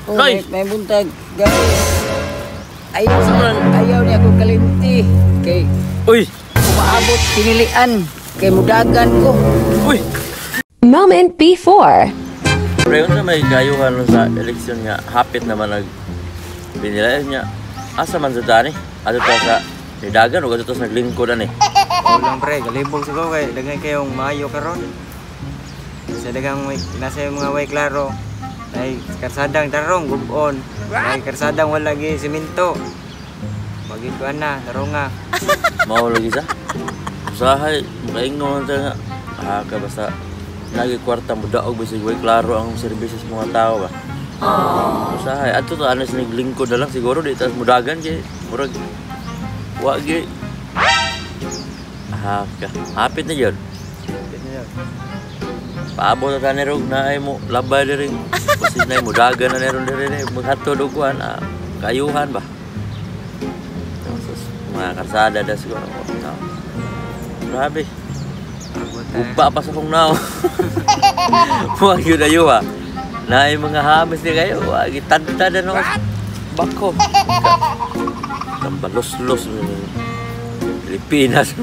Oh, Noy! May buntag, guys. Ayaw, Sa man? Ayaw niya ako kalinti. Kay Uy! umaabot pinilian. Kay mudagan ko. Uy! Moment before. Pre, unsa may gayuhan nun sa eleksyon nga hapit naman nag pinilayan niya. Asa man sa tani? Ato ta sa nidagan o ato ta sa naglingkod ani? Kulang pre, galibog sa kay daghan kayong maayo karon. Sa daghang may nasa yung mga way klaro. Ay karsadang tarong gubon. Ay karsadang wala gi semento. Magid kuan na, taronga. Mao lagi sa. Usahay makaingon ta nga ah ka basta lagi kwarta mo daog bisag way klaro ang serbisyo sa mga tao ba. Usahay adto ta anas naglingkod na lang siguro di ta mudagan kay murag wa gi. Ah, ka. Hapit na yun. Paabot na tani rog na ay mo labay diri. Basin na mo dagan na meron diri ni maghatod og kuan ah, kayuhan ba. Sus, mga karsada da siguro. No. Grabe. Abot na. Upa pa sa kong nao. Wa gyud ayo ha. Naay mga hamis ni kayo, wa gitadtad na no. Bako. Tambalos-los Pilipinas.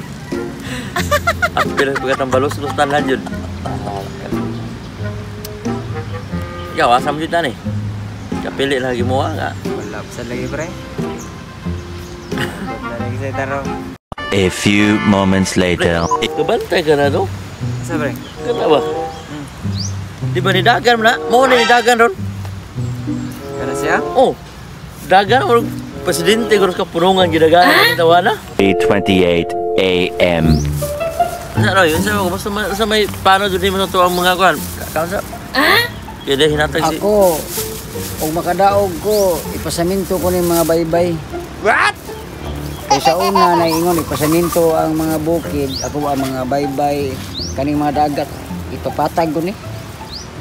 Ang pilas pagka tambalos-los tanan yun. Ikaw, asa mo dito ni? Kapili lagi mo nga. Wala pa sa lagi pre. Abot na lagi sa tarong. A few moments later. Kabantay ka na to. Asa pre? Kana ba? Di ba ni dagan mo na? Mo na ni dagan ron? Kana siya? Oh, dagan mo presidente ko ka punungan gidaganan ang tawana. 3:28 a.m. Sa ano yun sa basta sa may paano jud nimo sa tuang mga kuan. Kaunsa? Ah? Kaya dahil hinatag si Ako, og makadaog ko, ipasaminto ko ning mga baybay. What? Kay sa una naingon ipasaminto ang mga bukid, ako ang mga baybay, kaning mga dagat ipapatag ko ni.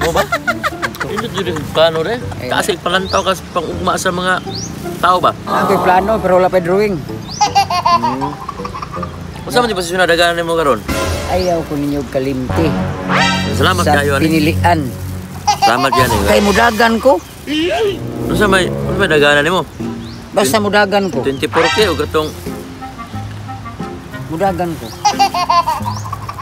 Mo ba? Hindi jud yung plano re. Kasi palantaw ka sa pang-ugma sa mga tao ba? Ako'y plano pero wala pa drawing. Unsa man di posisyon na daganan nimo karon? Ayaw ko ninyo kalimti Salamat sa kayo ani. pinilian. Salamat yan eh. Kay mudagan ko, Unsa may daganan nimo? Basta mudagan ko. 24K o katong Mudagan ko.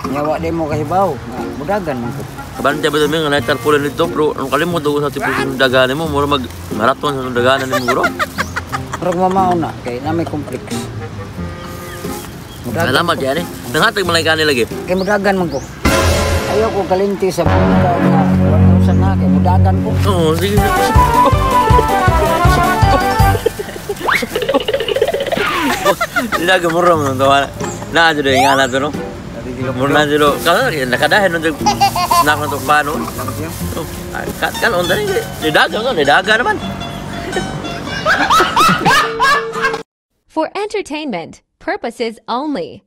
Nyawa di mo kahibaw, nga mudagan man ko. Kabante ba dami nga natarpulan nito bro? Anong kalimot ko sa tipo sa daganan mo? Mura mag marathon sa daganan nimo bro. Murag mamao na kay na may complex. Mudagan Salamat ko. yan eh. Nangatag malay kani lagi. Kay mudagan man ko. Ayaw ko kalimti sa buntag nga 1,000 na kay mudagan ko. Oo, sige. Hindi ka murong nung tawa. Na jud nga na to no. Murong na jud. Kala nakadahin nung snack na to paano. Kan kan unta ni nidaga ko, nidaga naman. For entertainment purposes only.